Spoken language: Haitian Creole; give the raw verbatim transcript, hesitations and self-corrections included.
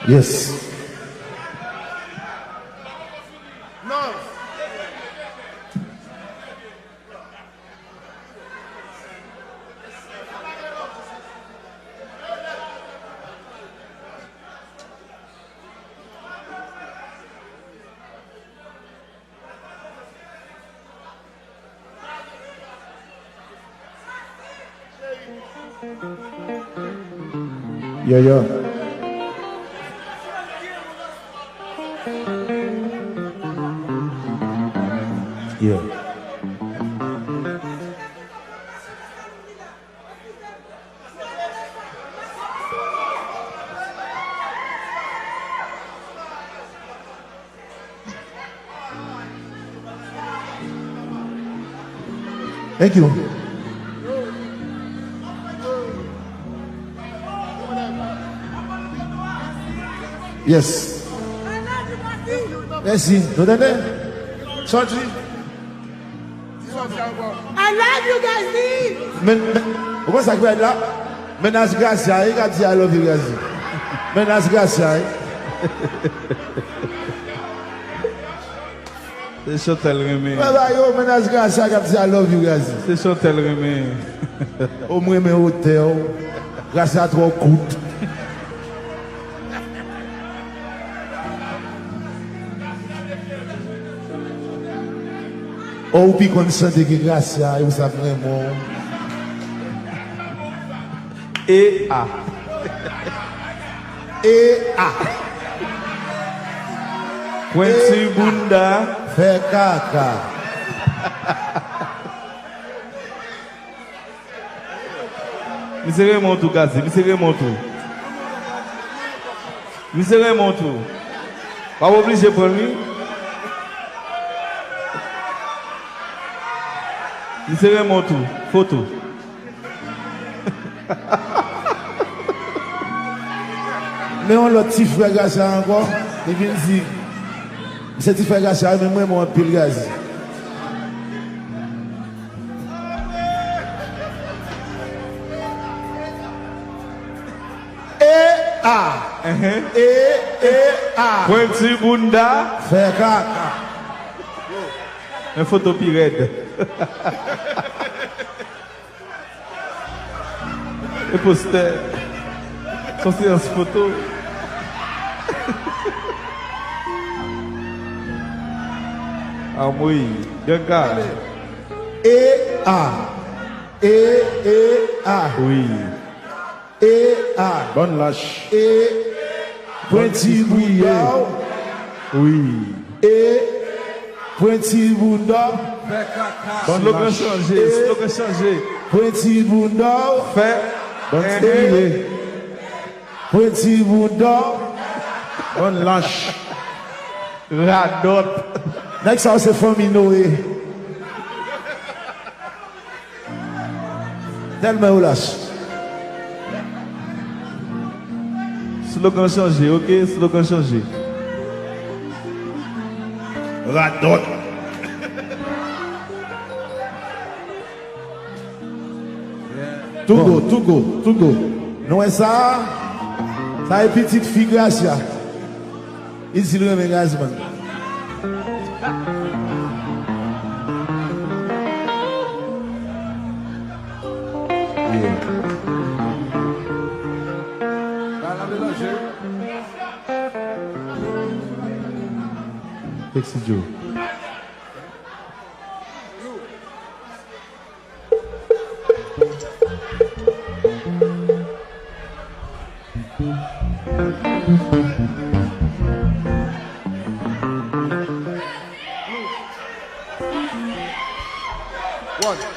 Yes. Yeah, yeah. Yeah. Thank you. Yes. Mèsi. Nou tande? Sòti. I love you, Gazzy! Men, men, ou konn sa k red la? Mennaj Gracia, wi, k ap di I love you, Gazzy. Mennaj Gracia, wi. Se Chantal renmen. Baba yo, mennaj Gracia k ap di I love you, Gazzy. Se Chantal renmen. O, m renmen wotè w. Gracia twò kout. O, ou pi konn chante ke Gracia, e ou sa m renmen w. E a. E a. Pwenti bounda. Fè kaka. Misye renmen w tou, Gazzy. Misye renmen w tou. Misye renmen w tou. W ap oblije pran l, wi. Misye renmen w tou. Foto. Men yon lòt ti frè Gracia ankò, li vin di, "Misye ti frè Gracia, men mwen, mwen anpil, Gazzy." E a. Enhen. E, e a. Pwenti bounda. Fè kaka. Men foto pi rèd. E postè. Se yon seyans foto. Anmwey. Ganga. E a. E, e a. Wi. E a. Bann lach. E. Pwenti bounda w. Wi. E. Pwenti bounda w. Slogan chanje, slogan chanje. Pwenti bounda w. Fè. Bann serye. Pwenti bounda w. Bann lach. Radòt. Nèg sa yo se fanmi Noe. Tèlman yo lach. Slogan chanje, oke? Slogan chanje. Radòt. Tou go, tou go, tou go. Nou wè sa? Sa e pitit fi Gracia. Li di l renmen gazman. Yeah. Sexy Joe. One.